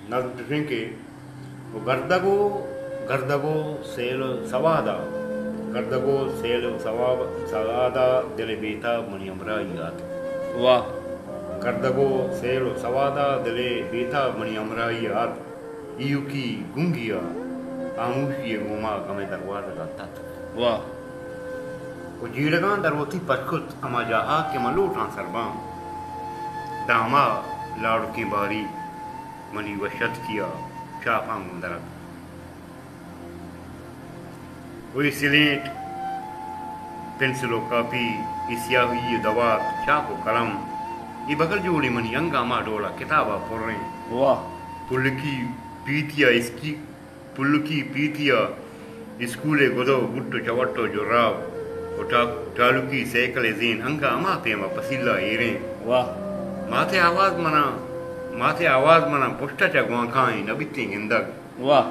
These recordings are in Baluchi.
نظم چوشیں کہ، او گردگ و، گردگ و سیل و سواد ءَ، گردگ و سیل و سواب، سواد ءَ دل ءِ بیتاب منی ہمراہی ءَ ات۔ واہ۔ گردگ و سیل و سواد ءَ دل ءِ بیتاب منی ہمراہی ءَ ات۔ ایوکی گنگی ءَ ہاموشی ءِ گوما گم ءِ دروازگ ءَ تتک۔ واہ۔ و جیڑگاں در وتی پچ کت ہما جاہ ءَ کہ من لوٹاں سر باں۔ داں ہما لاڑکیں باری منی وش اتکی ءَ شاپاں گوں درگ۔ و اے سلیٹ، پنسل و کاپی، اے سیاہی ءِ دوات، چاک و قلم، اے بگل جوڑیں منی انگا ہما ڈول ءَ کتاب ءَ پریں۔ واہ۔ پلکی پیتی ءَ اسکی-، پلکی پیتی ءَ اسکول ءِ گدو، بوٹ و چوٹ و جراب و ٹا-، ٹالکی سائیکل ءِ زین انگا ہما پیم ءَ پسیلا ایریں۔ واہ۔ مات ءِ آواز منا، مات ءِ آواز منا پشت ءَ چہ گوانکائیں نہ بیتیں گندگ۔ واہ۔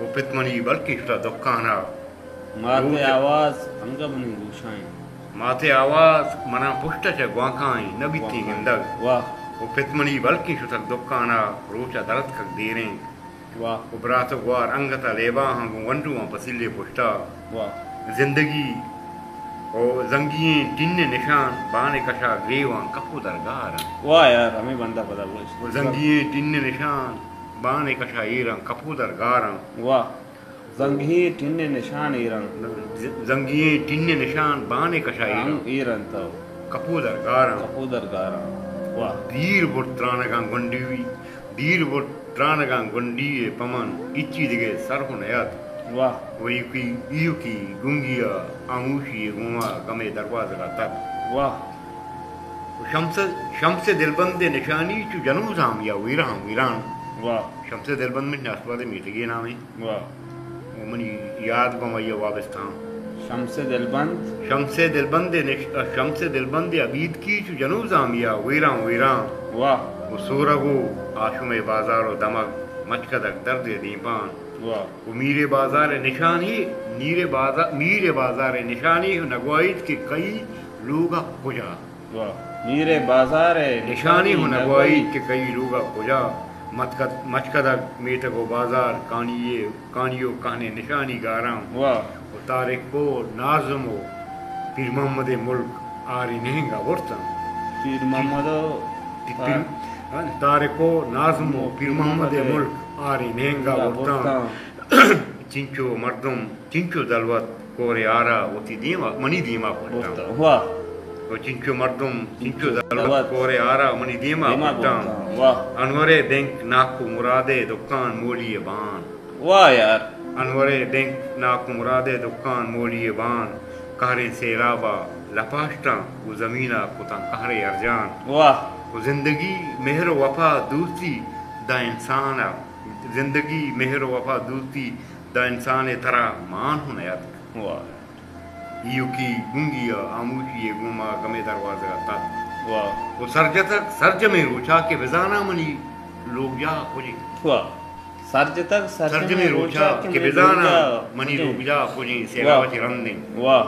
و پت منی بلکیں شتہ دکان ءَ۔ مات ءِ روچ۔ آواز انگہ منی گوشائیں۔ مات ءِ آواز منا پشت ءَ چہ گوانکائیں نہ بیتیں گوانکائیں۔ گندگ۔ واہ۔ و پت منی بلکیں شتگ دکان ءَ روچ ءَ درتکگ دیریں۔ واہ۔ و برات و گوار انگت ءَ لیباہاں گوں گونڈواں پسیلے پشت ءَ۔ واہ۔ زندگی و زنگی ئیں ٹن ءِ نشان بان ءِ کش ءَ گریواں کپ و درگاراں۔ واہ یار، ہمے بند ءَ پدا گوشت۔ و زنگی ئیں ٹن ءِ نشان بان ءِ کش ءَ ایراں کپ و درگاراں۔ واہ۔ زنگی ٹن ءِ نشان ایراں۔ ز-، زنگی ٹن ءِ نشان بان ءِ کش ءَ ایراں۔ ایراں تو۔ کپ و درگاراں۔ کپ و درگاراں۔ واہ۔ دیر برت ترانگاں گونڈی، دیر برت ترانگاں گونڈی ءَ پمن ہچی دگہ سر ہو نیات۔ واہ۔ و ایوکی، ایوکی گنگی ءَ ہاموشی ءِ گوما گم ءِ دروازگ ءَ تتک۔ واہ۔ و شمس، شمس دلبند ءِ نشانی چو جنوزامی ءَ ویران ویران۔ واہ۔ شمس دلبند منی ناسباد ءِ میتگے نامیں۔ واہ۔ و منی یاد بہ مئی ءَ وابستان۔ شمس دلبند۔ شمس دلبند ءِ نش-، شمس دلبند ءِ ابیتکی چو جنوزامی ءَ ویران ویران۔ واہ۔ و سورگ و آشم ءِ بازار و دمگ مچکدگ درد ءِ دیمپان۔ واہ۔ و میر ءِ بازار ءِ نشانی، میر ءِ بازا-، میر ءِ بازار ءِ نشانی نگوائیت کہ کئی لوگ ءَ کجا۔ واہ۔ میر ءِ بازار ءِ نشانی ہوں نگوائیت کہ کئی لوگ ءَ کجا۔ متکد-، مچکدگ میتگ و بازار کانی ءِ، کانی و کہنیں نشانی گاراں۔ واہ۔ و طارق و ناظم و پیر محمد ءِ ملک آریں نہنگ ءَ برتاں۔ پیر محمد و پیر-، طارق و ناظم و پیر محمد ءِ ملک آریں نہنگ ءَ برتاں۔ چنچو مردم، چنچو دلوت کور ءِ آرا وتی دیما، منی دیما کٹاں۔ واہ۔ و چنچو مردم، چنچو دلوت کور ءِ آرا منی دیما کٹاں۔ واہ۔ انور ءِ بینک ناکو مراد ءِ دکان مولی ءِ بان۔ واہ یار۔ انور ءِ بینک ناکو مراد ءِ دکان مولی ءِ بان۔ قہریں سیلاب ءَ لپاشتاں و زمین ءَ کتاں قہر ءِ ارجان۔ واہ۔ و زندگی مہر و وفا دوستی داں انسان ءَ، زندگی مہر و وفا دوستی داں انسان ءَ ترا مان ہوں نیاتک۔ واہ۔ ایوکی گنگی ءَ ہاموشی ءِ گوما گم ءِ دروازگ ءَ تتک۔ واہ۔ و سرجتگ سرجمیں روچا کہ بزاناں منی لوگجاہ کجیں۔ واہ۔ سرجتگ سرجمیں روچا کہ بزاناں منی لوگجاہ کجیں، سیلاب ءَ چہ رندیں۔ واہ۔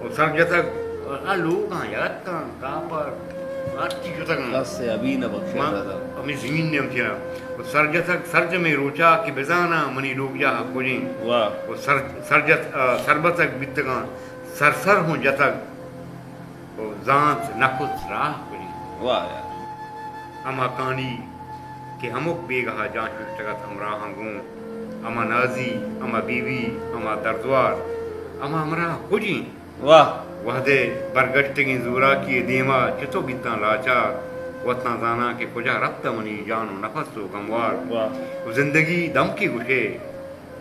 و سرجتگ آ لوگاں یاتکاں کاپر ہرچی شتگاں۔ کس ءَ ابی نہ بخشے من دادا۔ ہمے زمین ءَ ہم چنا۔ و سرجتگ سرجمیں روچا کہ بزاناں منی لوگجاہ کجیں۔ واہ۔ و سر-، سرجت-، آ، سربتگ بیتگاں، سرسر ہوں جتگ و زانت نہ کت راہ کجیں۔ واہ یار۔ ہما کانی کہ ہمک بیگاہ ءَ جان ششتگ ات ہمراہاں گوں، ہما نازی، ہما بی بی، ہما دردوار، ہما ہمراہ کجیں؟ واہ۔ وہدے برگشتگیں زوراکی ءِ دیما چتو بیتاں لاچار، وت نہ زاناں کہ کجا رپتہ منی جان و نفس و گموار۔ واہ۔ و زندگی دمکے گوشے،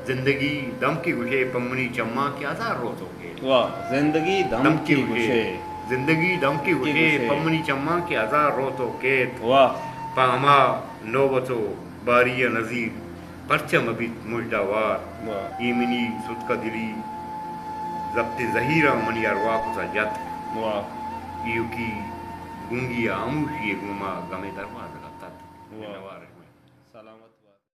زندگی دمکے گوشے پہ منی چماں کہ ہزار روت و کیت۔ واہ، زندگی دمکے دمکے گوشے۔ گوشے۔ زندگی دمکے دمکے گوشے گوشے۔ پہ منی چماں کہ ہزار روت و کیت۔ واہ۔ پہ ہما نوبت و باری ءَ نزیر پرچہ مہ بیت مژدہ وار۔ واہ۔ اے منی ستکہ دلی زپتیں زہیراں منی ارواہ کتہ جتک۔ واہ۔ ایوکی گنگی ءَ ہاموشی ءِ گوما گم ءِ دروازگ ءَ تتک۔ واہ۔ منوار۔